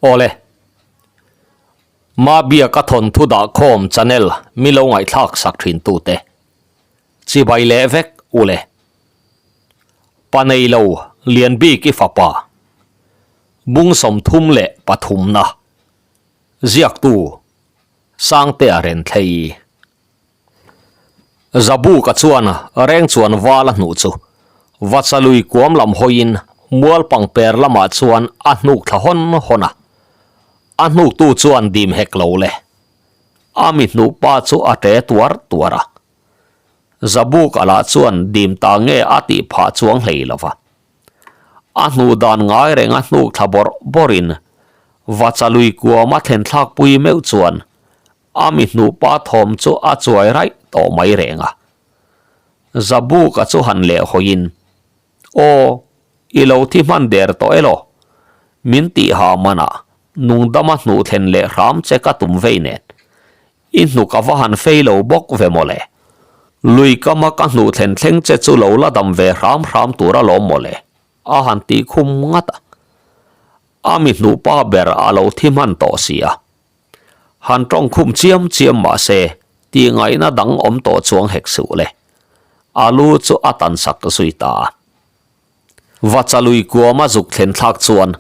Awle. Mabiaka thawnthu dahkhawm channel mi lo ngaihthlak sak thin tute. Chibai leh vek ule. Pa neilo Lianbik i fapa. Bung 33 na. Ziaktu Sangtea Renthlei. Zabuka chuan reng chuan val a hnuh chu Vachalui kuam lam hawiin mual pangper lamah chuan a hnuk thla hawn hawn a. A hnuktu chuan dim hek lo le. A mi hnuh pa chu a ṭe tuar tuar a. Zabuka lah chuan dim ta nge a tih phah chuang hlei lo va. A hnuh dan ngai reng a hnuk thla bawrh bawrhin Vachalui kuam a thlen thlakpui meuh chuan A mi hnuhpa thawm chu a chuai raih tawh mai reng a. Zabuka chu han leh hawiin, Aw, i lo thi hman der tawh elaw? Min tih ha manah nungdama hnuh thlen leh hram che ka tum vei nen. I hnuk a va han fei lo bawk ve mawle. Lui kama ka hnuh thlen thleng che chu lo la dam ve hram hram tur alawm mawle, a han tih khum ngat a. A mi hnuhpa ber a lo thi hman tawh si a. Han tawng khum chiam chiam mah se, tih ngaihna dang awm tawh chuang hek suh le. A lu chu a tan sak zui ta a. Vachalui kuama zuk thlen thlak chuan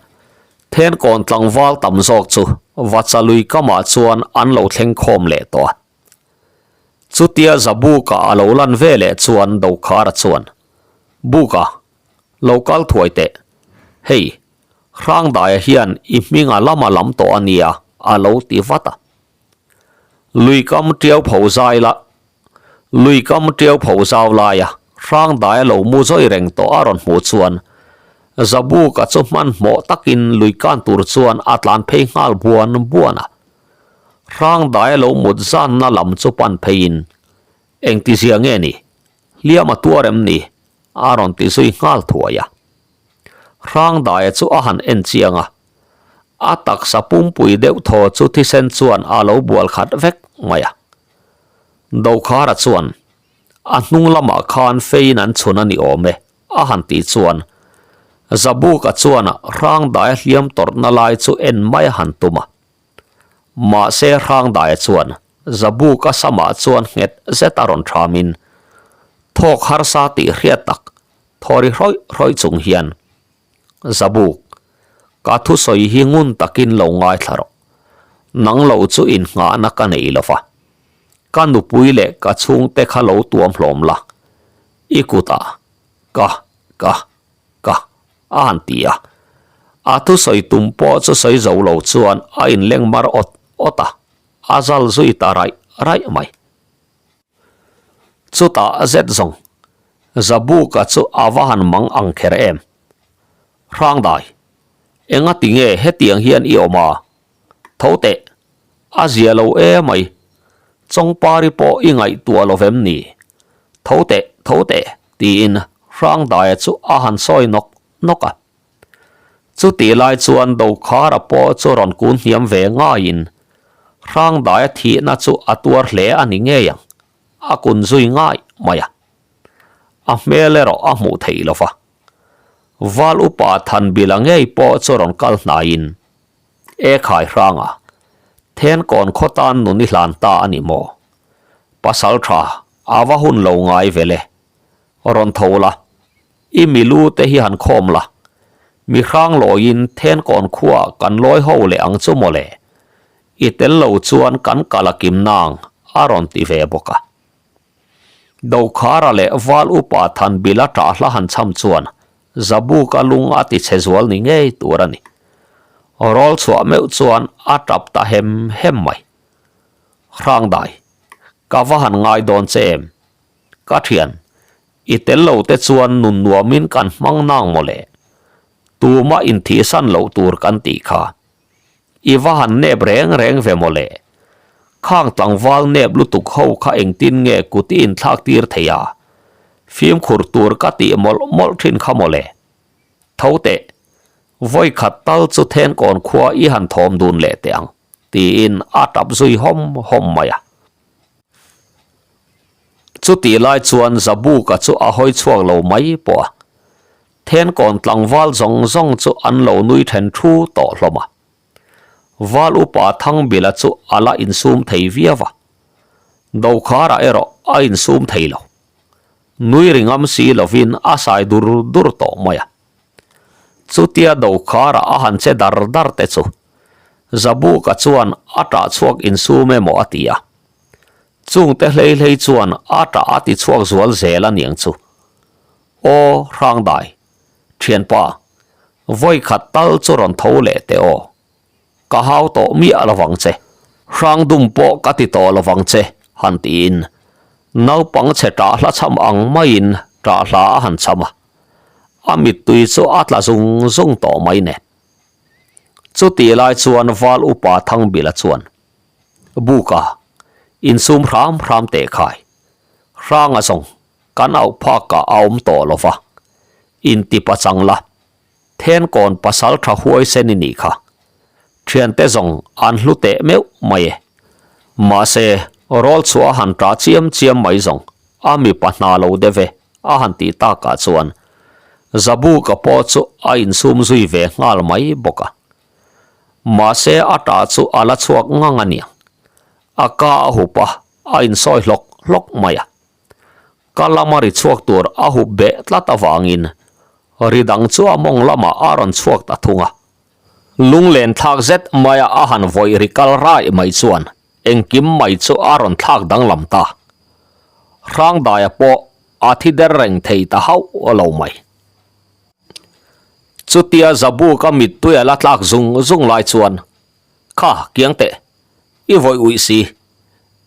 Thenkawn tlangval tam zawk chu Vachalui kamah chuan an lo thleng khawm leh tawh a. Chutia Zabuka a lo lan ve leh chuan Dokhara chuan, Buka, lo kal thuai teh. Hei, Hrangdaia hian i hminga lama lam tawh a nia, a lo ti vat a. Lui kam tiau pho zai la, Lui kam tiau pho zau laia Hrangdaia lo mu zawi reng tawh a rawn hmuh chuan Zabuka chu hmanhmawh takin lui kan tur chuan a tlan phei nghal buan buan a. Hrangdaia lo mut zanna lam chu pan pheiin, Engtizia nge ni? Hliam a tuar em ni? A rawn ti zui nghal thuai a. Hrangdaia chu a han en chiang a, a taksa pumpui deuh thaw chu thisen chuan a lo bual khat vek mai a. Dokhara chuan, A hnung lamah khan feiin an chhun a ni awm e, a han tih chuan Zabuka chuan Hrangdaia hliam tawrhna lai chu en mai a han tum a. Mahse Hrangdaia chuan Zabuka samah chuan nghet zet a rawn thamin thawk harsa tih hriat tak Thaw ri hrawih hrawih chung hian, Zabuk, ka thusawi hi ngun takin lo ngaithla rawh. Nang lo chu innghahna ka nei lo va. Ka nupui leh ka chhungte kha lo tuam hlawm la. I kutah ka, ka, ka, a han ti a. A thusawi tum pawh chu sawi zo lo chuan a inleng mar awt awt a, a zal zui ta raih raih mai. Chutah zet zawng, Zabuka chu a va han mang ang kher em? Hrangdai, enga ti nge hetiang hian i awm a? Tho teh, a zia lo e mai. Chawngpari pawh i ngaihtuah lo vem ni? Tho teh, tho teh, tiin Hrangdaia chu a han sawi nawk nawk a. Chutih lai chuan Dokhara pawh chu rawn kun hniam ve ngaiin Hrangdaia thihna chu a tuar hle a ni ngei ang, a kun zui ngai mai a. A hmel erawh a hmuh theih lo va. Val upa Thanbila ngei pawh chu rawn kal hnaiin, E khai Hranga, Thenkawn khaw tan nun i hlan ta a ni maw? Pasal tha, a va hun lo ngai ve le. Rawn tho la, I milu te hi han khawm la, mi hrang lawiin Thenkawn khua kan lawi ho leh ang chu mawle, i tel lo chuan kan kal a kim nang a rawn ti ve bawk a. Dokhara leh Val upa Thanbila ṭah hla han chham chuan Zabuka lung a ti chhe zual ni ngei tur a ni. Rawl chhuah meuh chuan a ṭap ta hem hem mai. Hrangdai, ka va han ngai dawn che em? Ka ṭhian, I tel lo te chuan nun nuamin kan hmang nang mawle. Tumah inthihsan loh tur kan tih kha. I va han nep reng reng ve mawle. Khang tlangval nep lutuk ho kha engtin nge kut i inthlak tir thei a? Fimkhur tur ka tih mawlh mawlh thin kha mawle. Tho teh, vawi khat tal chu Thenkawn khua i han thawm dun leh teh ang, tiin a tap zui hawm hawm mai a. Chutih lai chuan Zabuka chu a hawi chhuak lo mai pawh a, Thenkawn tlangval zawng zawng chu an lo nui then thu tawh hlawm a. Val upa Thangbila chu a la insum thei viau a, Dokhara erawh a insum thei lo. Nui ri ngam si lovin a sai dur dur tawh mai a. Chutia Dokhara a han che dar dar te chu Zabuka chuan a ṭah chhuak insum emaw a ti a. Chungte hlei hlei chuan a ṭah a ti chhuak zual zel a niang chu. Aw Hrangdai, thianpa, vawi khat tal chu rawn tho leh teh aw. Ka hau tawh miah lovang che. Hrangdum pawh ka ti tawh lovang che, han tiin naupang chhe ṭah hla chham ang maiin ṭah hla a han chham a. A mittui chu a tla zung zung tawh mai nen. Chutih lai chuan Val Upa Thangbila chuan, Buka, insum hram hram teh khai. Hranga zawng kan auh phakah a awm tawh lo va, inti pachang la, Thenkawn pasal tha huaisen i nih kha. Thiante zawng an hlu teh meuh mai e. Mahse, rawl chhuah a han tah chiam chiam mai zawng a mipa hna lo deuh e a han tih takah chuan Zabuka pawh chu a insum zui ve nghal mai bawk a. Mahse a tah chu a la chhuak ngang a niang. A ka a hup a, a insawi hlawk hlawk mai a. Ka lama ri chhuak tur a hup beh tlat avangin ri dang chu a mawng lamah a rawn chhuak ta thung a. Lunglen thlak zet maia a han vawih ri kal rai mai chuan engkim mai chu a rawn thlak danglam ta. Hrangdaia pawh a thi der reng thei ta hauh lo mai. Chutia Zabuka mittui a la tlak zung zung lai chuan, Kha, kiang teh, i vawih uih si,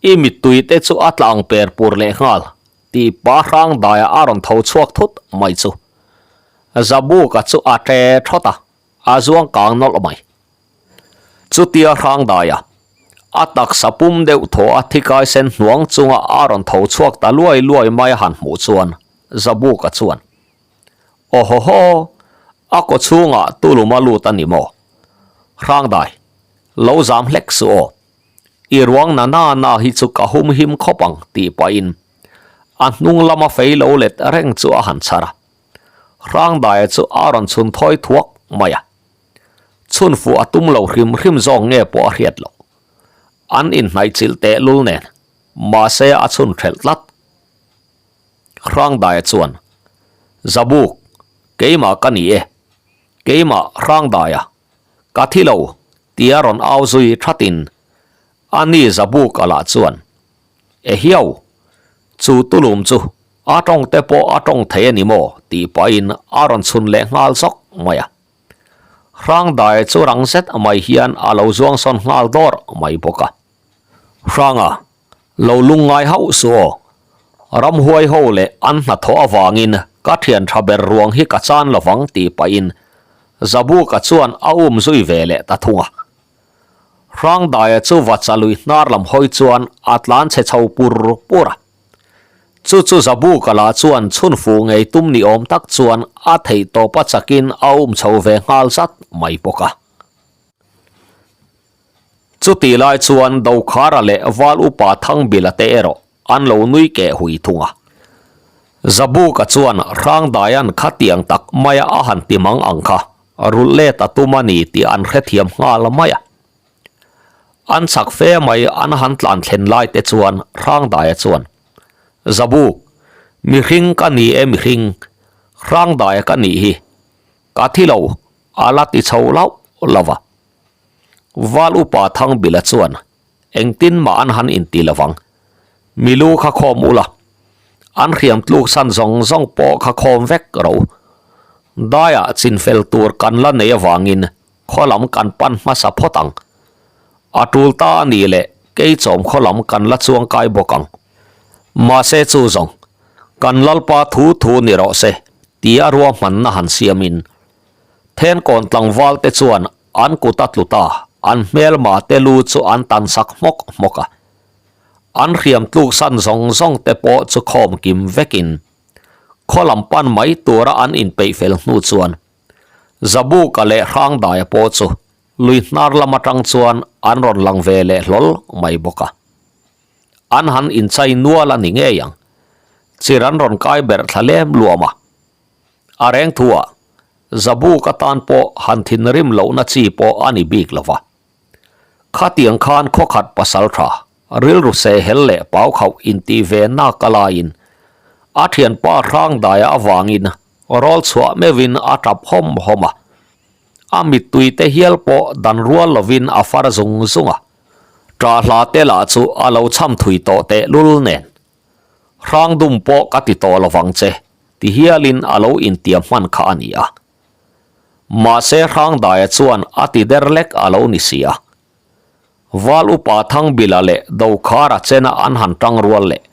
i mittui te chu a tla ang per pur leh nghal, tih pa Hrangdaia a rawn tho chhuak thut mai chu. Zabuka chu a ṭe ṭhawt a, a zuang kang nawlh mai. Chutia Hrangdaia, a taksa pum deuh thaw a thikai sen hnuang chunga a rawn tho chhuak ta luai luai mai a han hmuh chuan Zabuka chuan, Awhawhaw, a kaw chhungah tulum a lut a ni maw? Hrangdai, lo zam hlek suh aw. I ruang na na na hi chu ka hum him khawp ang tih pahin a hnung lama fei lo let reng chu a han chhar a. Hrangdaia chu a rawn chhun thawi thuak mai a. Chhun fuh a tum lo hrim hrim zawk nge pawh a hriat loh. An inhnaihchilh tehlul nen, mahse a chhun hrelh tlat. Hrangdaia chuan, Zabuk, keimah ka ni e. Keimah Hrangdaia, ka thi lo, tia rawn au zui thatin a ni Zabuk a lah chuan, Ehiau, chu tulum chu a tawng te pawh a tawng thei a ni maw? tih pahin a rawn chhun leh nghal zawk mai a. Hrangdaia chu rang zet mai hian a lo zuang sawn nghal dawr mai bawk a. Hranga, lo lungngai hauh suh aw. Ramhuai ho leh an hnathawh avangin ka thian tha ber ruang hi ka chan lovang tih pahin Zabuka chuan a um zui ve leh ta thung a. Hrangdaia chu va chalui hnar lam hawi chuan a tlan chhe chho pur pur a. Chu chu Zabuka lah chuan chhun fuh ngei tum ni awm tak chuan a theih tawp a chakin a um chho ve nghal zat mai bawk a. Chutih lai chuan Dokhara leh Val Upa Thangbila te erawh an lo nui keh hui thung a. Zabuka chuan Hrangdaia'n khatiang tak maia a han ti mang ang kha rulh let a tum a ni tih an hrethiam nghal mai a. An chak fe mai an han tlan thlen lai te chuan Hrangdaia chuan, Zabuk, mihring ka ni e mihring, Hrangdaia ka nih hi, ka thi lo, a la ti chho lauh lauh a. Val upa Thangbila chuan engtin mah an han inti lovang. Milu kha khawm ula, an hriam tluk san zawng zawng pawh kha khawm vek ro. Daiah chinfel tur kan la nei avangin khaw lam kan pan hmasa phawt ang. A tul ta a nih leh keichawm khaw lam kan la chuang kai bawk ang. Mahse chu zawng, kan Lalpa thu thu ni rawh se tia ruahmanna han siamin Thenkawn tlangval te chuan an kut a tlu ta, an hmelma te lu chu an tan sak hmawk hmawk a. An hriam tluk san zawng zawng te pawh chu khawm kim vekin khaw lam pan mai tura an inpeih fel hnu chuan Zabuka leh Hrangdaia pawh chu lui hnar lam atang chuan an rawn lang ve leh hlawl mai bawk a. An han inchai nual a ni ngei ang. Chir an rawn kai berh thla lem luam a. A reng thuah, Zabuk atan pawh han thinrim lohna chi pawh a ni bik lo va. Khatiang khan khawkhat pasal tha, rilru sehhel leh pau khauh intih ve nak a laiin a thianpa Hrangdaia avangin rawl chhuah meuhin a tap hawm hawm a. A mittui te hial pawh dan rual lovin a far zung zung a. Ṭah hla te lah chu a lo cham thui tawh tehlul nen. Hrangdum pawh ka ti tawh lovang che, ti hialin a lo intiam hman kha a ni a. Mahse Hrangdaia chuan a ti der lek a lo ni si a. Val upa Thangbila leh Dokhara chena an han tang rual leh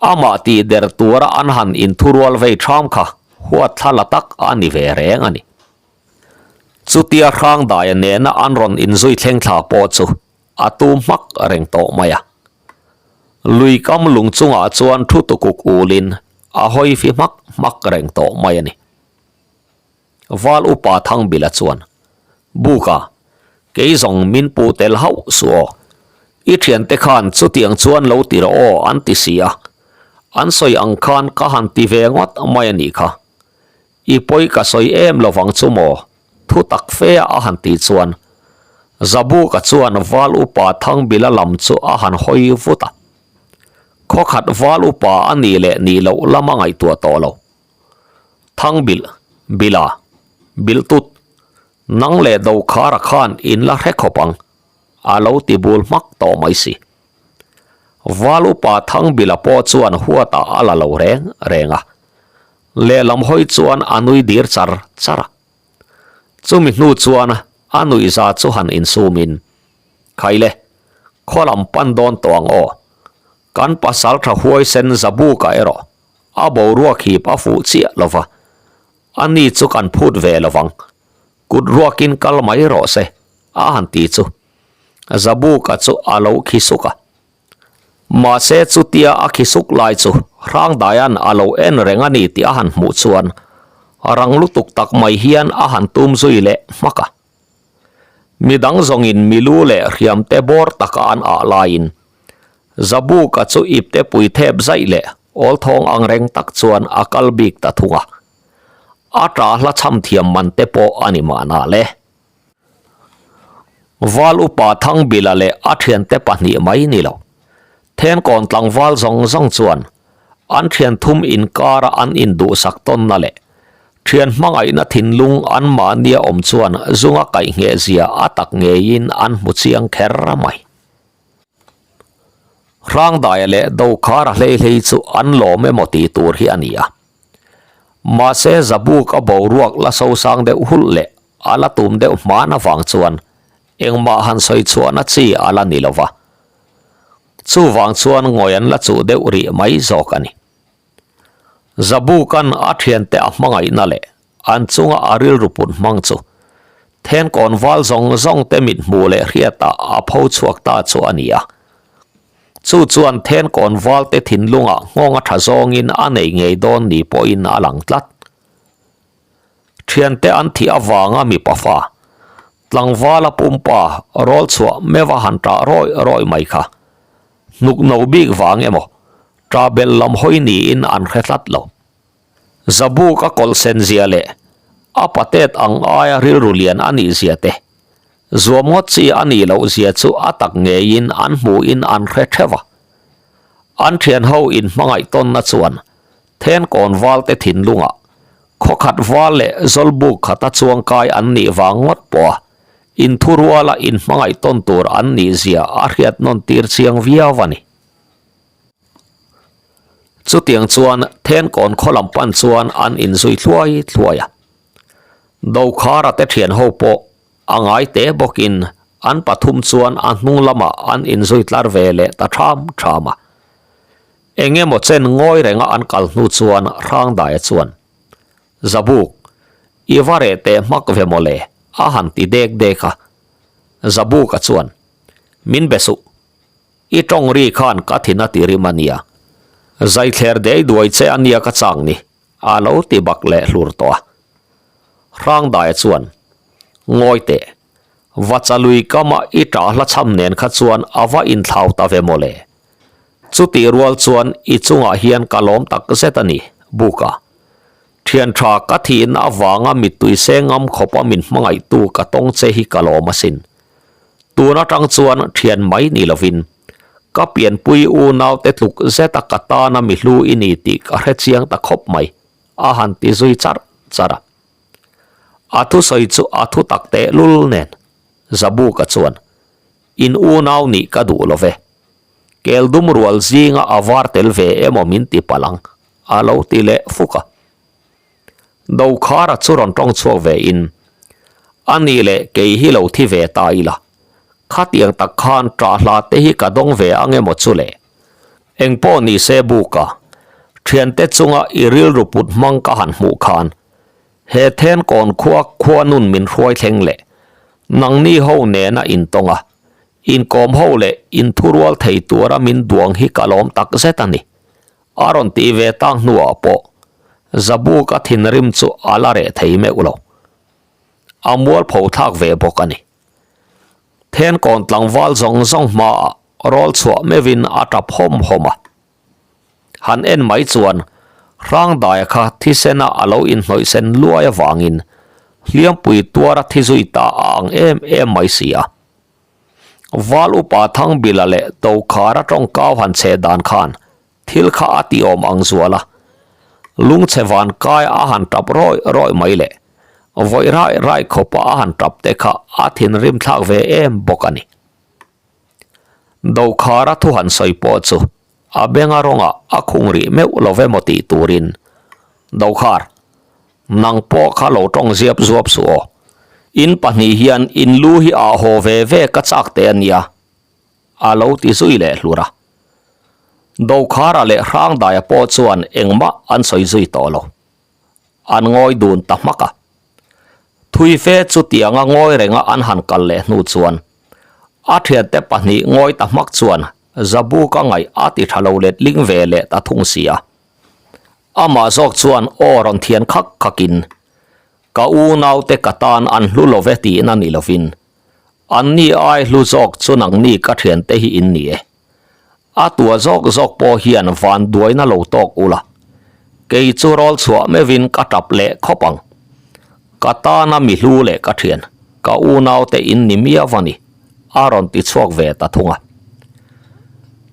amah tih der tura an han inthurual vei ṭham kha huat thla la tak a ni ve reng a ni. Chutia Hrangdaia nena an rawn inzui thleng thla pawh chu a tu hmak reng tawh mai a. Lui kam lung chungah chuan thu tukuk ulin a hawi fi hmak hmak reng tawh mai a ni. Val upa Thangbila chuan, Buka, kei zawng min pu tel hauh suh aw. I thiante khan chutiang chuan lo ti rawh aw an ti si a. An sawi ang khan ka han ti ve ngawt mai a nih kha. I pawi ka sawi em lovang chu maw? Thu tak fe a han tih chuan Zabuka chuan Val upa Thangbila lam chu a han hawi vut a. Khawkhat Val upa a nih leh nih loh lam a ngaihtuah tawh lo. Thangbilh, Bila, Bilhtut, nang leh Dokhara khan in la hre khawp ang, a lo ti bul hmak tawh mai si. Val upa Thangbila pawh chuan huatah a la lo reng reng a. Lehlam hawi chuan a nui dir char char a. Chumi hnu chuan a nuihza chu han insumin, Khaile, khaw lam pan dawn tawh ang aw. Kan pasal tha huaisen Zabuka erawh a boruak hip a fuh chiah lo va, ani chu kan phut ve lo vang. Kut ruakin kal mai rawh se, a han ti chu. Zabuka chu a lo khi suk a. Mahse chutia a khi suk lai chu Hrangdaia'n a lo en reng a ni tih a han hmuh chuan rang lutuk tak mai hian a han tum zui leh hmak a. Midang zawngin milu leh hriamte bawr taka an ah laiin Zabuka chu ipte pui thep zaih leh awlthawng ang reng tak chuan a kal bik ta thung a. A ṭah hla chham thiam man te pawh a ni mahna le. Val upa Thangbila leh a thiante pahnih mai ni lo. Thenkawn tlangval zawng zawng chuan an thian thum inkara an induhsak tawnna leh thian hmangaihna thinlung an mahnia awm chuan zunga kaihngheh zia a tak ngeiin an hmu chiang kher mai. Hrangdaia leh Dokhara hlei hlei chu an lawm emaw tih tur hi a ni a. Mahse Zabuk a boruak la sosang deuh hulh leh a la tum deuh hman avang chuan engmah han sawi chhuahna chi a la ni lo va. Chuvang chuan ngawi an la chuh deuh rih mai zawk a ni. Zabukan a thiante a hmangaihna leh an chunga a rilru put hmang chu thenkawn val zawng zawng te mithmuh leh hriatah a pho chhuak ta chu a ni a. Chu chuan thenkawn val te thinlungah nghawng a tha zawngin a nei ngei dawn ni pawhin a lang tlat. Thiante an thih avanga mipa fa, tlangvala pumpa rawl chhuah meuh a han ṭah rawih rawih mai kha. Hnuk no bik vang emaw, ṭah belh lam hawi niin an hre tlat lo. Zabuk a kawlh sen zia leh a patet ang aia rilru lian a nih zia te, zuam ngawt chi a nih loh zia chu a tak ngeiin an hmuhin an hre ṭheuh a. An ṭhianho inhmangaih tawnna chuan Thenkawn valte thinlungah khawkhat val leh zawlbuk khata chuangkai an nih vang ngawt pawha inthuruala inhmangaih tawn tur an nih zia a hriat nawn tir chiang viau a ni. Chutiang chuan Thenkawn khaw lam pan chuan an inzui thluai thluai a. Dokhara te thian ho pawh a ngai te bawkin an pathum chuan a hnung lamah an inzui tlar ve leh ta ṭham ṭham a. Eng emaw chen ngawi renga an kal hnu chuan Hrangdaia chuan, Zabuk, i va reh teh hmak ve maw le? a han ti dek dek a. Zabuka chuan, Min be suh. I tawng ri khan ka thin a ti rim a nia. Zaithler dei duai che a nia ka chang ni, a lo ti bak leh hlur tawh a. Hrangdaia chuan, Ngawi teh, va chalui kama i ṭah hla chham nen kha chuan a va inthlau ta ve maw le? Chutih rual chuan i chungah hian ka lawm tak zet a ni, Buka. Thian tha ka thihna avanga mittui se ngam khawpa min hmangaihtu ka tawng che hi ka lawm asin. Tun atang chuan thian mai ni lovin ka pianpui unaute tluk zeta ka tana mi hlu i ni tih ka hre chiang ta khawp mai, a han ti zui charh charh a. A thusawi chu a thu tak tehlul nen Zabuka chuan, In unau nih ka duh lo ve. Kel dum rual zinga a var tel ve emaw min ti palh ang, a lo ti leh fuk a. Dokhara chu rawn tawng chhuak ve in, A nih leh kei hi lo thi ve ta ila, khatiang tak khan ṭah hla te hi ka dawng ve ang emaw chu le? Engpawh ni se buka, ṭhiante chunga i rilru put hmang ka han hmuh khan, he then kawn khua khua nun min hruai thleng leh nangni ho nena intawng a, inkawm ho leh inthurual thei tura min duang hi ka lawm tak zet a ni. A rawn tih ve tak hnuah pawh Zabuka thinrim chu a la reh thei meuh lo. A mualpho thlak ve bawk a ni. Thenkawn tlangval zawng zawng hmaah rawl chhuah meuhin a tap hawm hawm a. Han en mai chuan Hrangdaia kha thisena a lo inhnawih sen luai avangin hliampui tuara thi zui ta a ang em em mai si a. Val upa Thangbila leh Tokhara tawngkau han chhe dan khan thil kha a ti awm ang zual a. Lungchhe van kai a han tap rawih rawih mai leh vawih rai rai khawpa a han tap te kha a thinrim thlak ve em bawk a ni. Dokhara thu han sawi pawh chu a benga rawngah a khung rih meuh lo ve maw tih turin Dokhar, nang pawh kha lo tawng ziap zuap suh aw. In pahnih hian in lu hi ah haw ve ve ka chak teh a nia, a lo ti zui leh hlur a. Dokhara leh Hrangdaia pawh chuan engmah an sawi zui tawh lo. An ngawi dun ta hmak a. Thui fe chutianga ngawi renga an han kal leh hnu chuan a thiante pahnih ngawi ta hmak chuan Zabuka ngaih a ti tha lo let ling ve leh ta thung si a. Amah zawk chuan aw rawn thian khak khakin, Ka unaute ka tan an hlu lo ve tihna ni lovin, anni ai hlu zawk chu nangni ka thiante hi in ni e. A tua zawk zawk pawh hian van duaina lo tawk ula, kei chu rawl chhuah meuhin ka tap leh khawp ang. Ka tana mi hlu leh ka thian, ka unaute in ni miau a ni, a rawn ti chhuak ve ta thung a.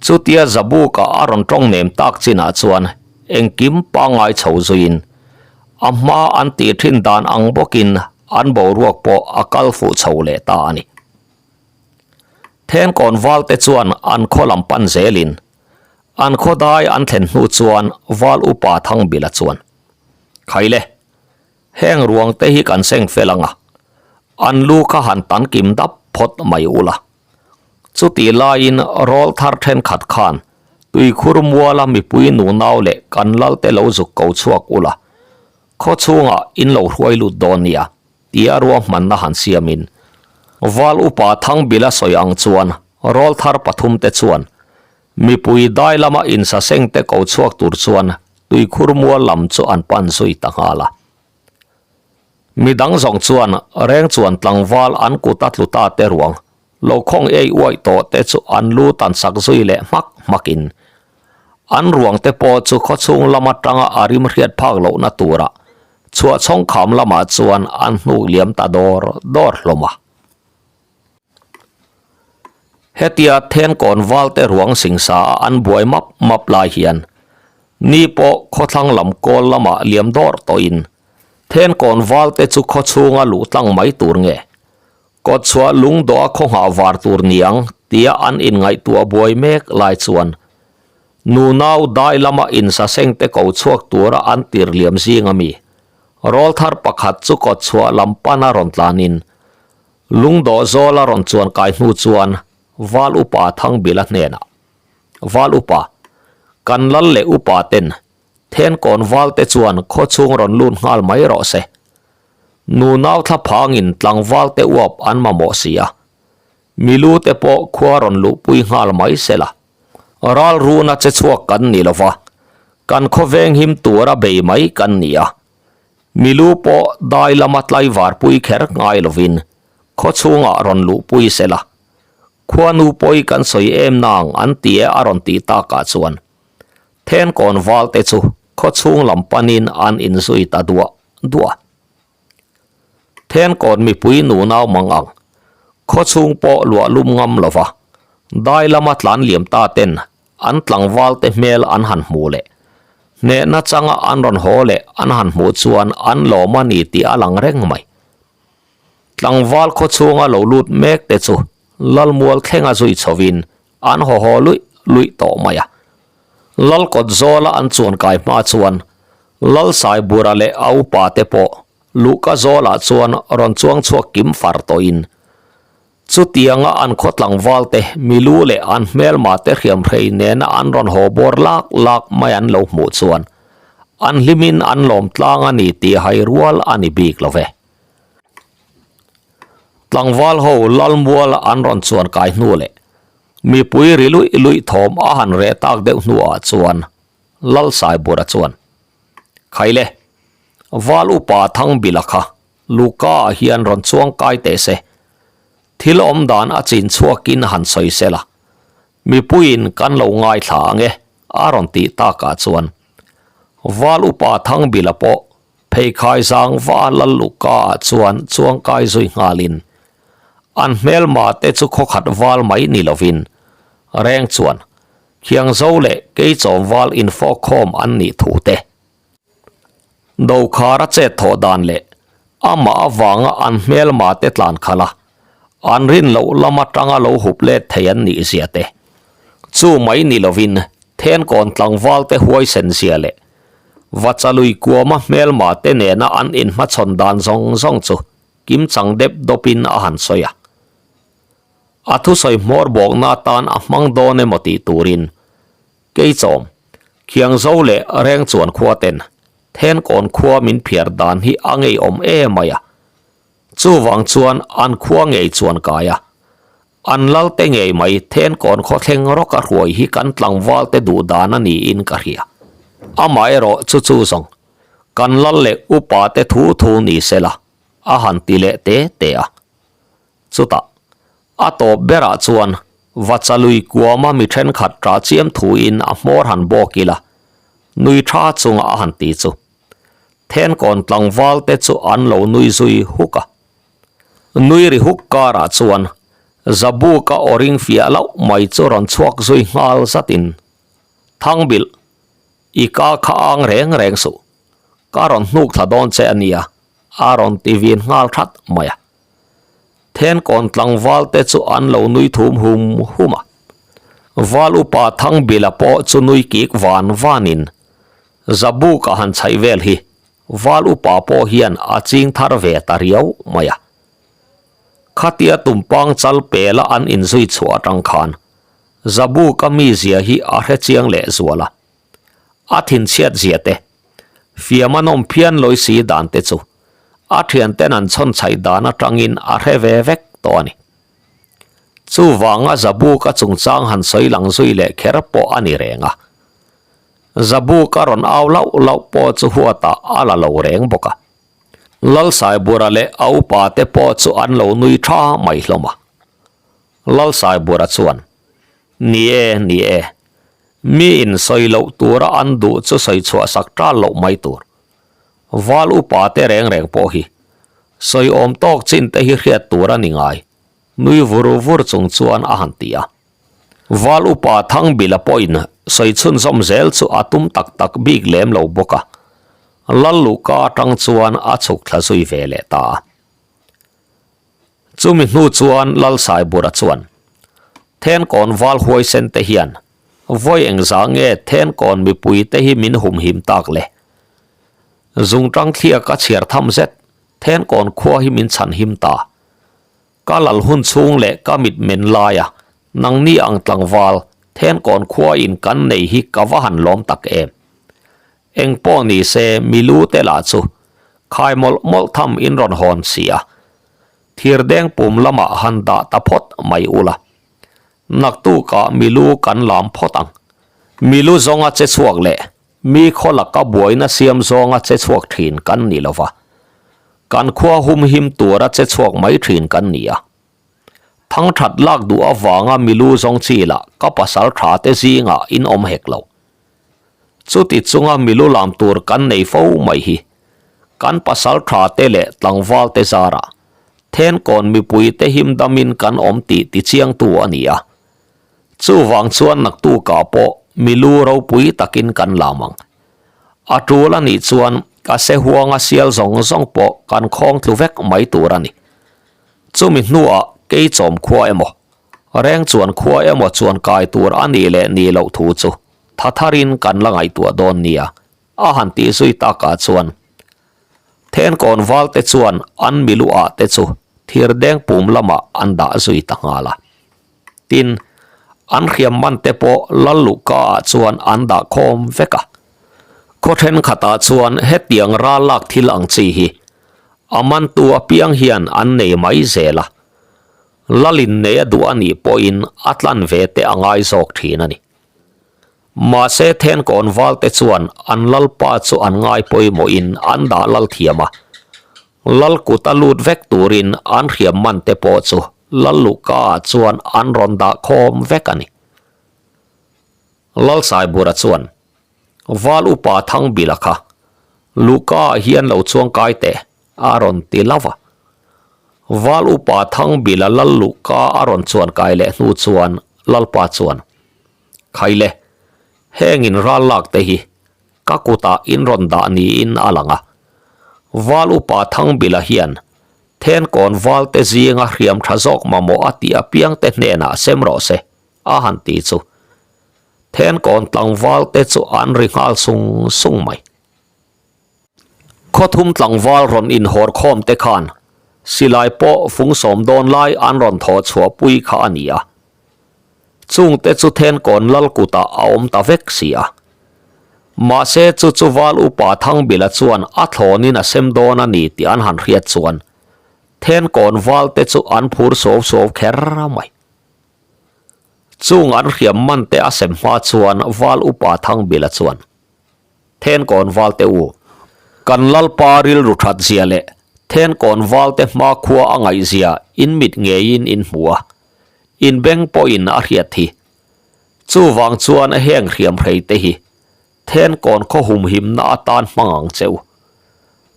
Chutia Zabuka a rawn tawng nem tak chinah chuan engkim pangngai chho zuiin a hma an tih thin dan ang bawkin an boruak pawh a kal fuh chho leh ta a ni. Thenkawn val te chuan an khaw lam pan zelin an khaw dai an thlen hnu chuan val upa Thangbila chuan, Khaile, heng ruang te hi kan seng fel ang a, an lu kha han tan kim dap phawt mai ula. Chutih laiin rawl thar thenkhat khan tuikhur muala mipui nunau leh kan lal te lo zuk ko chhuak ula, khaw chhungah in lo hruai lut dawn nia. Tia ruahmanna han siamin Val upa Thangbila sawi ang chuan rawl thar pathum te chuan mipui dai lama insaseng te ko chhuak tur chuan tuikhur mual lam chu an pan zui ta nghal a. Midang zawng chuan reng chuan tlangval an kut a tlu ta te ruang lo khawng ei uaih tawh te chu an lu tan sak zui leh hmak hmakin an ruang te pawh chu khawchhung lam atanga a rim hriat phak lohna tura chhuahchhawng kham lamah chuan an hnuk liam ta dawr dawr hlawm a. Hetia thenkawn valte ruang singsa a an buai map map lai hian ni pawh khawthlang lam kawl lamah liam dawr tawhin thenkawn valte chu khawchhunga luh tlang mai tur nge Kawtchhuah lungdawh a khawngah var tur niang tia an inngaihtuah buai mek lai chuan nunau dai lama insaseng te ko chhuak tura an tir liam zing a mi rawl thar pakhat chu kawtchhuah lam pana rawn tlanin lungdawh zawla rawn chuan kai hnu chuan Val Upa Thangbila hnenah Val Upa kan lal leh upa ten Thenkawn val te chuan khawchhung rawn lut nghal mai rawh se. Nunau thla phangin tlangval te uap an mamawh si a, milu te pawh khua rawn luhpui nghal mai se la. Ral runa che chhuak kan ni lo va, kan khawveng him tura bei mai kan ni a. Milu pawh dai lama tlaivarpui kher ngai lovin khaw chhungah rawn luhpui se la. Khuanu pawi kan sawi em nang an ti e a rawn tih takah chuan Thenkawn valte chu khaw chhung lam panin an inzui ta duah duah. Thenkawn mipui nunau mang ang. Khawchhung pawh luah lum ngam lova dai lama tlan liam ta ten an tlangval te hmel an han hmuh leh hnehna changa an rawn haw leh an han hmuh chuan an lawm a ni tih a lang reng mai. Tlangval khawchhunga lo lut mek te chu Lalmual thlenga zui chhovin an haw haw luih luih tawh mai a. Lal kawt zawla an chuan kai hma chuan Lalsaibura leh a upa te pawh Luhka zawlah chuan rawn chuang chhuak kim far tawhin chutianga an khaw tlangvalte milu leh an hmelma te hriamhrei nena an rawn haw bawr lak lak mai an lo hmuh chuan an hlimin an lawm tlang a ni tih hai rual a ni bik lo ve. Tlangval ho Lalmuala an rawn chuan kai hnu leh mipui ri luih luih thawm a han reh tak deuh hnuah chuan Lalsaibura chuan, Khaile, Val upa Thangbila kha Luka ah hian rawn chuang kai teh se, thil awm dan a chin chhuakin han sawi se la, mipuiin kan lo ngaithla ang e, a rawn tih takah chuan Val upa Thangbila pawh pheikhai zang va lal Luka ah chuan chuang kai zui nghalin an hmelma te chu khawkhat val mai ni lovin reng chuan Khiangzo leh Keichawm val infawkkhawm an nih thu te. Dokhara chet thawh dan leh amah avanga an hmelma te tlan khalh a, an rin loh lam atanga lo hup let thei an nih zia te. Chu mai ni lovin Thenkawn tlangval te huaisen zia leh Vachalui kuama hmelma te nena an inhmachhawn dan zawng zawng chu kimchang dep dawpin a han sawi a. A thusawi hmawr bawkna atan a hmang dawn emaw tih turin Keichawm, Khiangzo leh Rengchuan khua ten Thenkawn khua min phiar dan hi a ngeiawm em mai a. Chuvang chuan an khua ngei chuan kai a. An lalte ngei mai Thenkawn khaw thleng rawk a hruai hi kan tlangval te duh dan a niin ka hria. Amaherawh chu chu zawng, kan lal leh upa te thu thu ni sela, a han ti leh te te a. Chutah, a tawp berah chuan Vachalui kuama mi thenkhat ṭah chiam thuin a hmawr han bawk ila, nui ṭha chunga a han ti chu. Thenkawn tlangval te chu an lo nui zui huk a. Nui ri huk karah chuan Zabuka aw ring fiah loh mai chu rawn chhuak zui nghal zatin, Thangbilh, i ka kha ang reng reng suh. Ka rawn hnuk thla dawn che a nia, a rawn ti vin nghal that mai a. Thenkawn tlangval te chu an lo nui thum hum hum a. Val upa Thangbila pawh chu nui kik van vanin Zabuk a han chhaih vel hi Val upa pawh hian a ching thar ve ta riau mai a. Khatia tumpang chal pela an inzui chhuah atang khan Zabuka mizia hi a hre chiang leh zual a. A thinchhiat zia te, fiam a nawm phian lawi si dan te chu a thianten an chhawn chhaih dan atangin a hre ve vek tawh a ni. Chuvanga Zabuka chungchang han sawi lang zui leh kher pawh a ni reng a. Zabuka rawn au lauh lauh pawh chu huatah a la lo reng bawk a. Lalsaibura leh a upa te pawh chu an lo nui tha mai hlawm a. Lalsaibura chuan, Ni e, ni e. Mi in sawi loh tura an duh chu sawi chhuah sak tal loh mai tur. Val upa te reng reng pawh hi sawi awm tawk chin te hi hriat tur a ni ngai, nui vur vur chung chuan a han ti a. Val upa Thangbila pawhin sawi chhunzawm zel chu a tum tak tak bik lem lo bawk a, Lalluhka atang chuan a chhuk thla zui ve leh ta a. Chumi hnu chuan Lalsaibura chuan, Thenkawn val huaisen te hian vawi engzah nge Thenkawn mipui te hi min humhim tak le? Zungtang thliak a chhiar tham zet Thenkawn khua hi min chhanhim ta. Ka lal hun chhung leh ka mit men laia nangni ang tlangval Thenkawn khua in kan nei hi ka va han lawm tak em. Eng pawh ni se milu te lah chu khai mawlh mawlh tham in rawn hawn si a, thirdeng pum lamah han dah ta phawt mai ula. Naktukah milu kan lam phawt ang. Milu zawnga che chhuak leh mi khaw laka buaina siam zawnga che chhuak thin kan ni lova, kan khua humhim tura che chhuak mai thin kan ni a. Thangthat lak duh avanga milu zawng chi lah ka pasal tha te zingah in awm hek lo. Chuti chunga milu lam tur kan nei fo mai hi kan pasal tha te leh tlangval te zarah. Thenkawn mipuite him damin kan awm tih tichiangtu a ni a. Chuvang chuan naktukah pawh milu ropui takin kan lam ang. A tul a nih chuan ka se huanga sial zawng zawng pawh kan khawng tlu vek mai tur a ni. Chumi hnuah keichawm khua emaw, reng chuan khua emaw chuan kai tur a nih leh nih loh thu chu tha tharin kan la ngaihtuah dawn nia a han tih zui takah chuan Thenkawn valte chuan an miluah te chu thirdeng pum lamah an dah zui ta nghal a. Tin, an hriam man te pawh lal luhka ah chuan an dah khawm vek a. Khaw thenkhatah chuan hetiang ral lak thil ang chi hi a mantu apiang hian an nei mai zel a. Lalin nei a duh a nih pawhin a tlan ve te a ngai zawk thin a ni. Mahse Thenkawn valte chuan an lalpa chu an ngai pawimawhin an dah lal thiam a. Lal kut a lut vek turin an hriam man te pawh chu Lal luhka ah chuan an rawn dah khawm vek a ni. Lal Saibura chuan, Val upa Thangbila kha luhka ah hian lo chuang kai teh a rawn ti lo va. Val upa Thangbila lal luhka a rawn chuan kai leh hnu chuan Lalpa chuan, Khaile, heng in ral lak te hi ka kutah in rawn dah niin a lang a. Val upa Thangbila hian Thenkawn valte zinga hriam tha zawk mamawh a tih apiangte hnenah sem rawh se, a han ti chu. Thenkawn tlangvalte chu an ri nghal sung sung mai. Khawthum tlangval rawn inhawr khawm te khan silai pawh fung sawm dawn lai an rawn thawh chhuah pui kha a ni a. Chungte chu Thenkawn lal kutah a awm ta vek si a. Mahse chu chu val upa Thangbila chuan a thlawnin a sem dawn a ni tih an han hriat chuan Thenkawn valte chu an phur suau suau kher mai. Chung an hriam man te a sem hma chuan val upa Thangbila chuan Thenkawn valte u, kan lalpa rilru that zia leh Thenkawn valte hmakhua a ngaihzia in mit ngeiin in hmu a, in beng pawhin a hriat hi. Chuvang chuan heng hriam hrei te hi Thenkawn khaw humhimna atan hmang ang che u.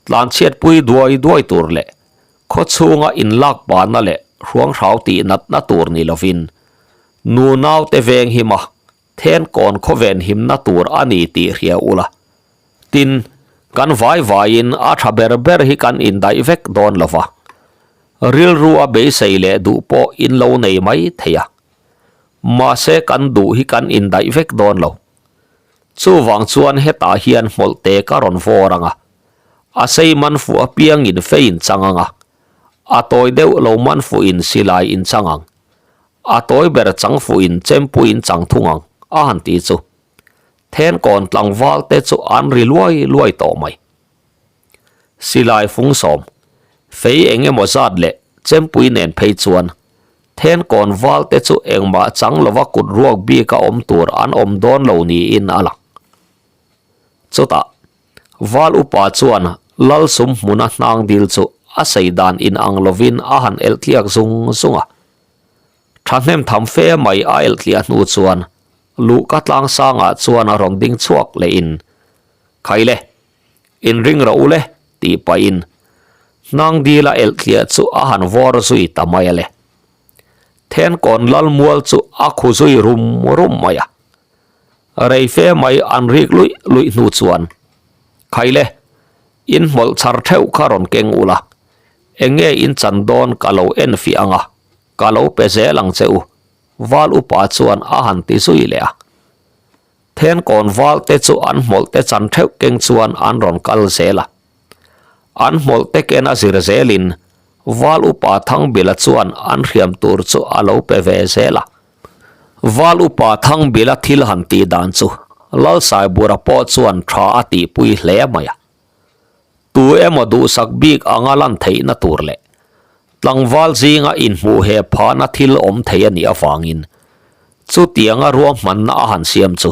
Tlanchhiatpui duai duai tur leh khaw chhunga inlak pahna leh hruanghrau tih natna tur ni lovin nunaute veng him a Thenkawn khaw venhimna tur a ni tih hria ula. Tin, kan vai vaiin a tha ber ber hi kan indaih vek dawn lo va. Rilru a beisei leh duh pawh in lo nei mai thei a. Mahse kan duh hi kan indaih vek dawn lo. Chuvang chuan hetah hian hmawlhte ka rawn vawr ang a. A sei man fuh apiangin fei in chang ang a. A tawi deuh lo man fuhin silai in chang ang. A tawi ber chang fuhin chempuiin chang thung ang a han ti chu. Thenkawn tlangval te chu an ri luai luai tawh mai. Silai fung sawm, fei eng emaw zat leh chempui nen phei chuan Thenkawn val te chu engmah chang lova kut ruak bik a awm tur an awm dawn lo niin a lang. Chutah, val upa chuan lal sum hmuna hnang dil chu a sei dan inang lovin a han elh tliak zung zung a. Thahnem tham fe mai a elh tliah hnu chuan luhka tlangsangah chuan a rawn ding chhuak lehin, Khaile, inring rawh u le, tih pahin hnang dila elh tliah chu a han vawr zui ta mai a le. Thenkawn Lalmual chu a khu zui rum rum mai a. Rei fe mai an rik luih luih hnu chuan, Khaile, in hmawlh chhar theuh kha rawn keng ula, eng nge in chan dawn ka lo en fiah ang a, ka lo pe zel ang che u, Val upa chuan a han ti zui leh a. Thenkawn val te chu an hmawlh te chan theuh keng chuan an rawn kal zel a. An hmawlh te ken a zir zelin Val upa Thangbila chuan an hriam tur chu a lo pe ve zel a. Val upa Thangbila thil han tih dan chu Lalsaibura pawh chuan tha a tihpui hle mai a. Tu emaw duhsak bik anga lan theihna tur leh tlangval zinga inhmuh he phahna thil awm thei a nih avangin chutianga ruahmanna a han siam chu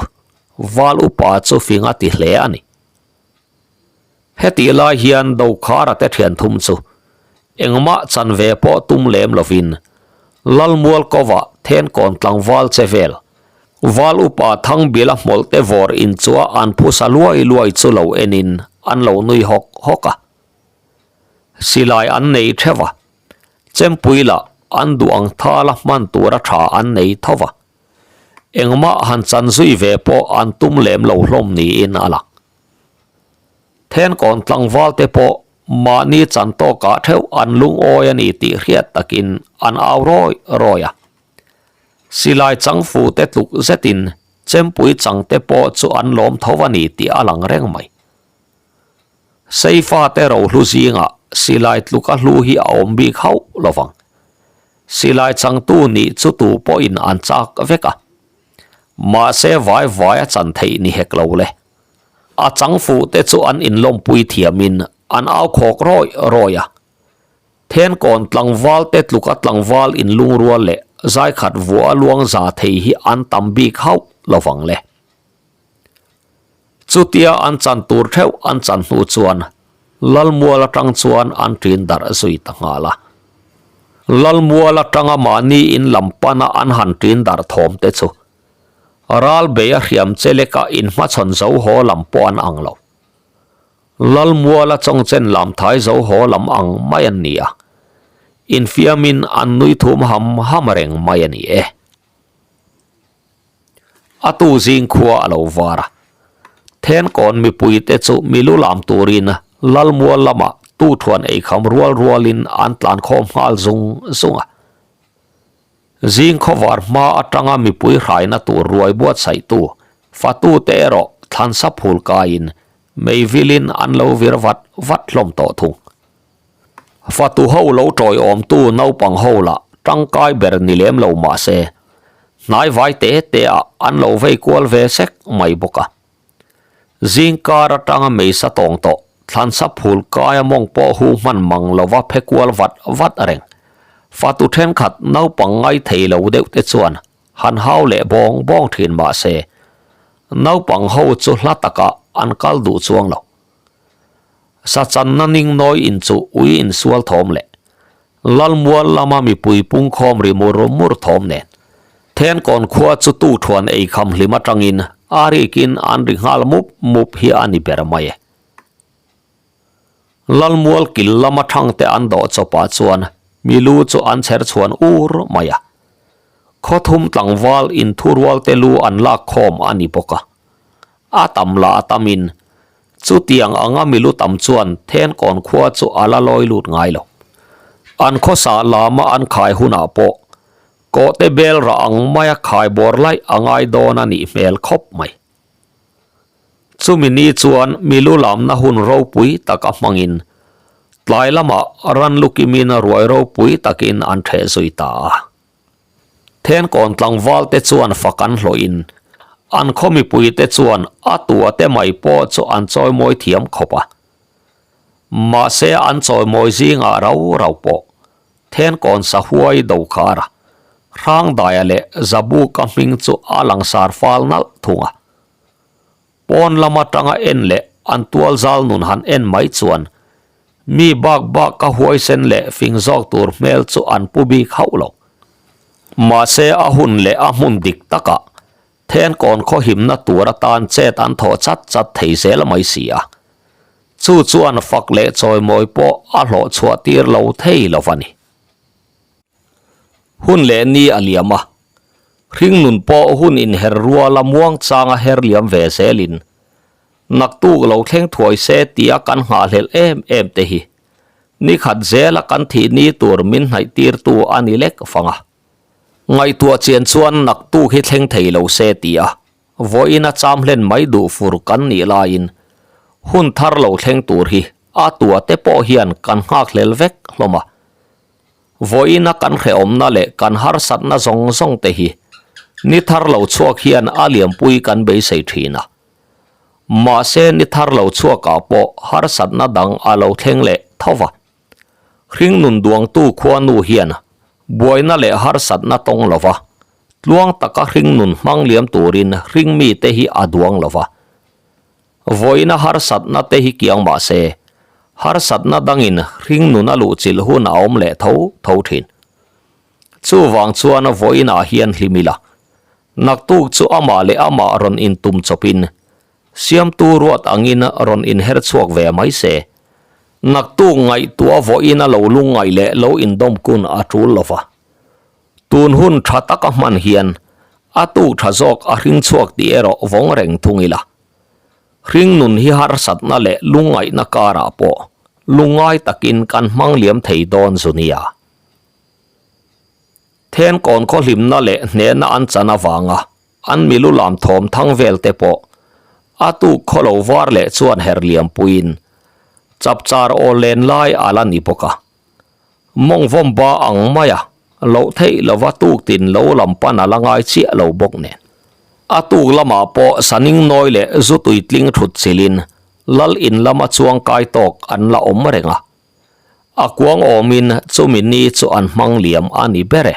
val upa chu fing a ti hle a ni. Hetih lai hian Dokhara te thian thum chu engmah chanve pawh tum lem lovin Lalmual kovah Thenkawn tlangval che vel Val upa Thangbila hmawlh te vawr in chua an phusa luai luai chu lo enin an lo nui hawk hawk a. Silai an nei theuh a. Chempui lah an duh ang thala hman tura tha an nei tho va. Engmah han chan zui ve pawh an tum lem lo hlawm niin a lang. Thenkawn tlangval te pawh mahni chan tawkah theuh an lungawi a ni tih hriat takin an au rawi rawi a. Silai changfu te tluk zetin chempui chang te pawh chu an lawm tho a ni tih a lang reng mai. Seifa te rohlu zingah silai tluka hlu hi a awm bik hauh lo vang. Silai changtu nih chu tu pawhin an chak vek a. Mahse vai vai a chan theih ni hek lo le. A chang fuh te chu an inlawmpui thiamin an au khawk rawi rawi a. Thenkawn tlangval te tluka tlangval inlungrual leh zaikhat vuah a luang za thei hi an tam bik hauh lo vang le. Chutia an chan tur theuh an chan hnu chuan Lalmual atang chuan an ṭin darh zui ta nghal a. Lalmual atanga mahni in lam pana an han ṭin darh thawm te chu ral bei a hriam che leka inhmachhawn zo haw lam pawh an ang lo. Lalmuala chawngchen lam thai zo haw lam ang mai an ni a, infiamin an nui thum ham ham reng mai a ni e. A tu zing khua a lo var a. Thenkawn mipuite chu milu lam turin Lalmual lamah tuthuan eikham rual rualin an tlan khawm nghal zung zung a. Zing khawvar hma atanga mipui hraina tur ruai buatsaihtu fatute erawh thlansa phul kaiin meivilin an lo vir vat vat hlawm tawh thung. Fatu ho lo tawiawmtu naupang ho lah tangkai ber ni lem lo mah se, hnaivai te te ah an lo vei kual ve sek mai bawk a. Zingkar atanga meisa tawng tawh thlansa phul kaia mawng pawh hu hman mang lova phe kual vat vat reng. Fatu thenkhat naupang ngai thei lo deuh te chuan han hau leh bawng bawng thin mah se, naupang ho chu hla takah an kal duh chuang lo. Sachanna ning nawi in chu ui insual thawm leh Lalmual lama mipui pungkhawm ri mur mur thawm nen Thenkawn khua chu tu thuan ei kham hlim atangin a rikin an ri nghal mup mup hi a ni ber mai e. Lalmual kil lama thangte an dawh chawpah chuan milu chu an chher chhuan ur mai a. Khawthum tlangval inthurualte lu an lak khawm a ni bawk a. A tam lah a tamin chutiang anga milu tam chuan Thenkawn khua chu a la lawi lut ngai lo. An khawsa lama an khai hunah pawh kawhte bel rah ang maia khai bawr laih a ngai dawn a nih hmel khawp mai. Chumi ni chuan milu lamna hun ropui taka hmangin tlai lamah ran lukimin ruai ropui takin an ṭheh zui ta a. Thenkawn tlangval te chuan fak an hlawhin an khaw mipui te chuan a tua te mai pawh chu an chawimawi thiam khawp a. Mahse an chawimawi zingah rau rau pawh Thenkawn sahuai Dokhara, Hrangdaia leh Zabuka hming chu a langsar fal nalh thung a. Pawn lam atanga en leh an tual zal nun han en mai chuan mi bak bak ka huaisen leh fing zawk tur hmel chu an pu bik hauh lo. Mahse a hun leh a hmun dik takah Thenkawn khawhimna tur atan chet an thawh chat chat thei zel mai si a. Chu chuan fak leh chawimawi pawh a hlawh chhuah tir lo thei lo va ni. Hun leh ni a liam a, hringnun pawh hun inher ruala muang changa her liam ve zelin naktuk lo thleng thuai se tia kan nghahhlelh em em te hi nikhat zela kan thih ni tur min hnaih tirtu a ni lek fang a. Ngaihtuah chian chuan naktuk hi thleng thei lo se tia vawiin a cham hlen mai duh fur kan nih laiin hun thar lo thleng tur hi a tua te pawh hian kan nghakhlel vek hlawm a. Vawiina kan hrehawmna leh kan harsatna zawng zawng te hi ni thar lo chhuak hian a liampui kan beisei thin a. Mahse ni thar lo chhuakah pawh harsatna dang a lo thleng leh tho va. Hringnun duangtu khuanu hian buaina leh harsatna tawng lo va, tluang taka hringnun hmang liam turin hringmite hi a duang lo va. Vawiina harsatna te hi kiang mah se, harsatna dangin hringnun a luhchilh hun a awm leh tho tho thin. Chuvang chuan vawiinah hian hlim ila, naktuk chu amah leh amah rawn intum chawpin, siamtu ruat angin rawn inher chhuak ve mai se. Naktuk ngaihtuah vawiin a lo lungngaih leh lo indawm kun a tul lo va. Tun hun tha taka hman hian a tuk tha zawk a hring chhuak tih erawh vawng reng thung ila. Hring nun hi harsatna leh lungngaihna karah pawh lungngai takin kan hmang liam thei dawn zu nia. Thenkawn khaw hlimna leh hnehna an chan avanga an milu lam thawm thang vel te pawh a tuk khaw lo var leh chuan her liam puiin chapchar aw len lai a la ni bawk a. Mawng vawm ba ang maia loh theih lova tuk tin lo lam pan a la ngai chiah lo bawk nen. A tuk lamah pawh saning nawi leh zu tui tling thut chilhin lal in lama chuang kai tawk an la awm reng a. A kuang awmin chumi ni chu an hmang liam a ni ber e.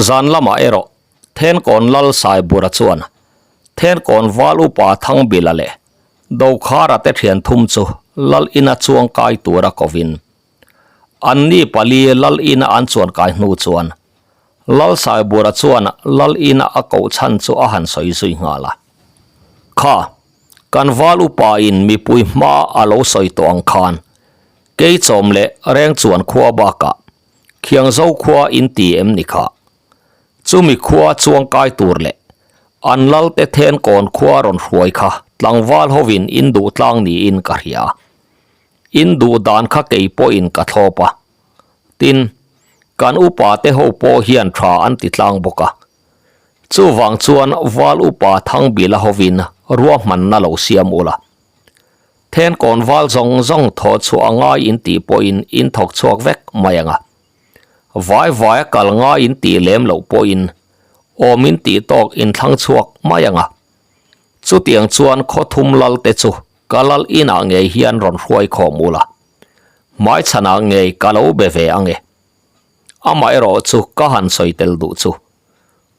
Zan lamah erawh Thenkawn Lal Saibura chuan Thenkawn Val Upa Thangbila leh Dokhara te thian thum chu Lal ina chuang kai tura kovin an ni pali Lal ina an chuan kai hnu chuan Lal Saibura chuan Lal ina a koh chhan chu a han sawi zui nghal a. Kha, kan Val Upa in mipui hma a lo sawi tawh ang khan Keichawm leh Rengchuan khua bakah Khiangzo khua in ti em ni kha? Chumi khua chuangkai tur leh an lalte then kawn khua rawn hruai kha tlangval hovin in duh tlang niin ka hria. In duh dan kha kei pawhin ka thlawp a. Tin, kan upa te ho pawh hian tha an ti tlang bawk a. Chuvang chuan val upa Thangbila hovin ruahmanna lo siam ula. Then kawn val zawng zawng thaw chhuah a ngai in tih pawhin in thawk chhuak vek mai ang a. Vai vai a kal ngai in tih lem loh pawhin awm in tih tawk in thlang chhuak mai ang a. Chutiang chuan khaw thum lal te chu ka lal inah ngei hian rawn hruai khawm ula. Hmaichhanah ngei ka lo be ve ang e. Amaherawh chu ka han sawi tel duh chu.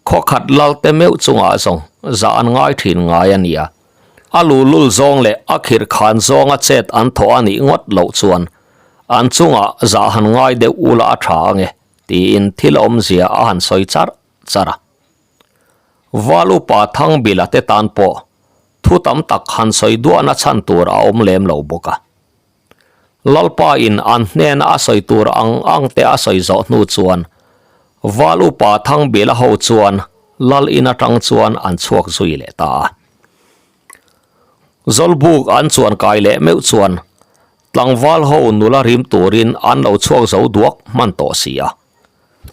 Khawkhat lalte meuh chungah zawng zah an ngai thin ngai a nia. A luhlul zawng leh a khirh khan zawnga chet an thawh a nih ngawt loh chuan an chungah zah han ngai deuh ula a tha ange tiin thil awmzia a han sawi charh charh a. Val upa Thangbila te tan pawh thu tam tak han sawi duahna chhan tur a awm lem lo bawk a. Lalpa in an hnena a sawi tur ang ang te a sawi zawh hnu chuan Val upa Thangbila ho chuan Lal in atang chuan an chhuak zui leh ta a. Zawlbuk an chuan kai leh meuh chuan tlangval ho nula rim turin an lo chhuak zo duak hman tawh si a.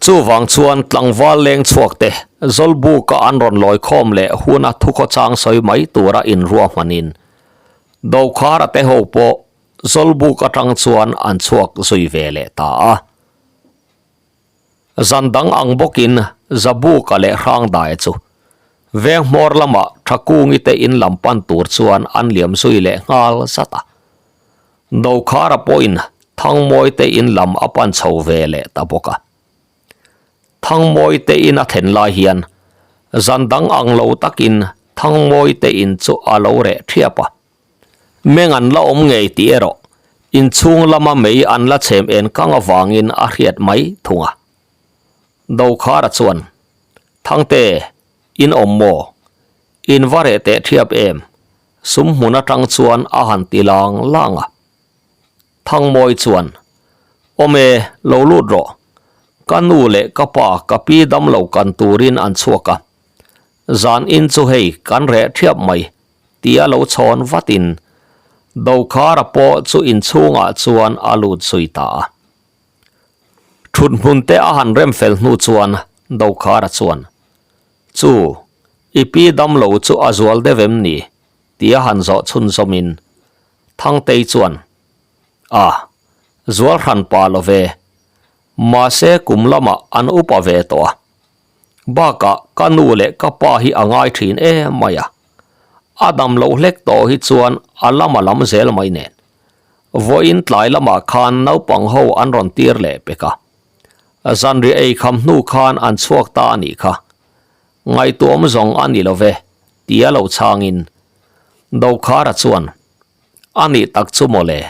Chuvang chuan tlangval leng chhuak te Zawlbuka an rawn lawi khawm leh huna thukhawchang sawi mai tura inruahmanin Dokhara te ho pawh Zawlbuk atang chuan an chhuak zui ve leh ta a. Zan dang ang bawkin Zabuka leh Hrangdaia chu veng hmawr lamah Thakungi te in lam pan tur chuan an liam zui leh nghal zat a. Dokhara pawhin Thangmawi te in lam a pan chho ve leh ta bawk a. Thangmawi te in a thlen lai hian zan dang ang lo takin Thangmawi te in chu a lo reh thiap a. Meng an la awm ngei tih erawh inchhung lama mei an la chhem en kang avangin a hriat mai thung a. Dokhara chuan, Thangte, in awm maw? In va reh teh thiap em? Sum hmun atang chuan a han ti lang lang a. Thangmawi chuan, Awm e, lo lut rawh. Ka nu leh ka pa ka pi damlo kan turin an chhuak a. Zan in chu hei kan reh thiap mai tia lo chhawn vatin Dokhara pawh chu inchhungah chuan a lut zui ta a. Thut hmun te a han rem fel hnu chuan Dokhara chuan, Chu, i pi damlo chu a zual deuh em ni? tia han zawh chhunzawmin Thangtei chuan, A, zual hran pa lo ve. Mahse kum lamah an upa ve tawh a. Bakah ka nu leh ka pa hi a ngai thin em mai a. A dam loh hlek tawh hi chuan a lam a lam zel mai nen. Vawiin tlai lamah khan naupang ho an rawn tir leh pek a. Zanriah ei kham hnu khan an chhuak ta a nih kha. Ngaihtuahawm zawng a ni lo ve, tia lo chhangin Dokhara chuan, A nih tak chu mawle.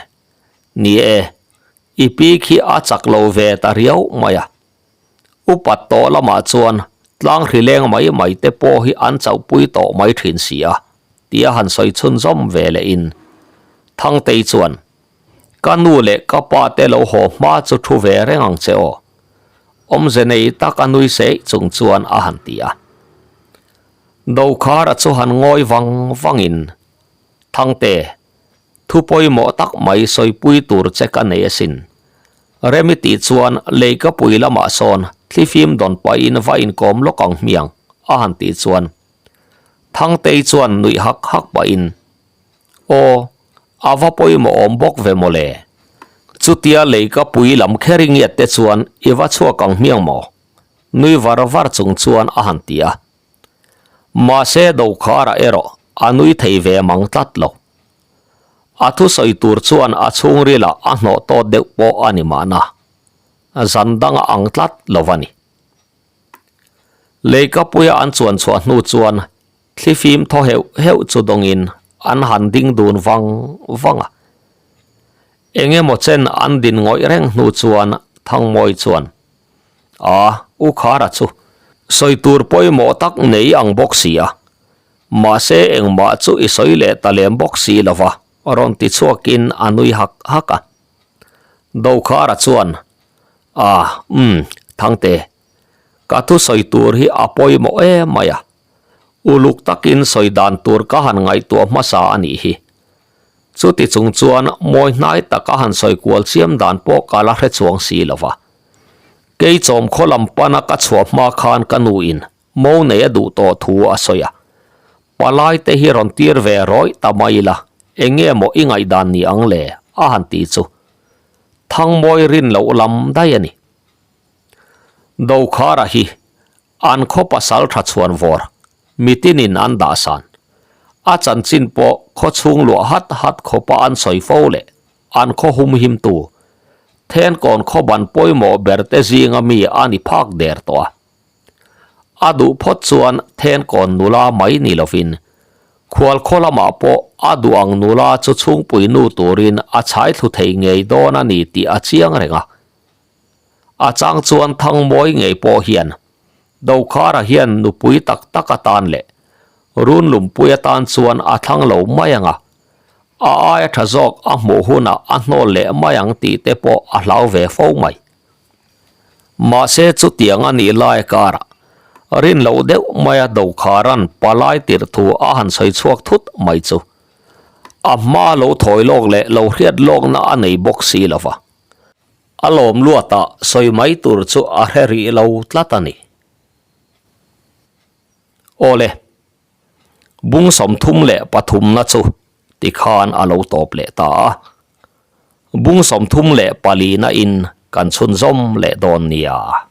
Ni e, i pi khi a chak lo ve ta riau mai a. Upat tawh lamah chuan tlang hri leng mai mai te pawh hi an chauhpui tawh mai thin si a, tia han sawi chhunzawm ve leh in Thangtei chuan. Ka nu leh ka pa te lo haw hma chu thu ve reng ang che aw. Awmze nei tak a nui seih chung chuan a han ti a. Dokhara chu han ngawi vang vangin, Thangte, thu pawimawh tak mai sawipui tur che ka nei asin. Remi tih chuan leikapui lamah sawn thlifim dawn pahin va inkawm lawk ang hmiang a han tih chuan Thangtei chuan nuih hak hak pahin, Aw, a va pawimawh awm bawk ve mawle. Chutia leikapui lam kher i ngiat te chuan i va chhuak ang hmiang maw? Nui var var chung chuan a han ti a. Mahse Dokhara erawh a nui thei ve mang tlat lo. A thusawi tur chuan a chhungrilah a hnawh tawt deuh pawh a ni mahna, zan danga ang tlat lo va ni. Leikapuia an chuan chhuah hnu chuan thlifim thaw heuh heuh chu dawngin an han ding dun vang vang a. Eng emaw chen an din ngawih reng hnu chuan Thangmawi chuan, A, U Khara chu sawi tur pawimawh tak nei ang bawk si a, mahse engmah chu i sawi leh ta lem bawk si lo va, rawn ti chhuakin a nui hak hak a. Dokhara chuan, A, umm, Thangte, ka thusawi tur hi a pawimawh em mai a, uluk takin sawi dan tur ka han ngaihtuah hmasa a nih hi. Chuti chung chuan mawi hnai taka han sawi kual chiam dan pawh ka la hre chuang si lo va. Kei chawm khaw lam pana ka chhuah hma khan ka nuin mo nei a duh tawh thu a sawi a. Palai te hi rawn tir ve rawih ta mai ila, eng nge maw i ngaihdan ni ang le? a han ti chu. Thangmawi rin loh lam daih a ni. Dokhara hi An khaw pasal tha chhuan vawr mitinin an dahsan. A chanchin pawh khaw chhung luah hat hat khawpa an sawi fo leh an khaw humhimtu Thenkawn khaw ban pawimawh ber te zinga mi a ni phak der tawh a. A duh phawt chuan Thenkawn nula mai ni lovin khual khaw lamah pawh a duh ang nula chu chhungpui nu turin a chhai thlu thei ngei dawn a ni tih a chiang reng a. A chang chuan Thangmawi ngei pawh hian Dokhara hian nupui tak tak atan leh run lumpui atan chuan a thlang lo mai ang a, a aia tha zawk a hmuh hunah a hnawl leh mai ang tih te pawh a hlau ve fo mai. Mahse chutiang a nih lai karah rin loh deuh maia Dokhara'n palai tirh thu a han sawi chhuak thut mai chu a hma lo thawi lawk leh lo hriat lawkna a nei bawk si lo va. A lawm luatah sawi mai tur chu a hre rih lo tlat a ni. Awle, bung 33na chu tikhan a lo tawp leh ta a. Bung 34 na in kan chhunzawm leh dawn nia.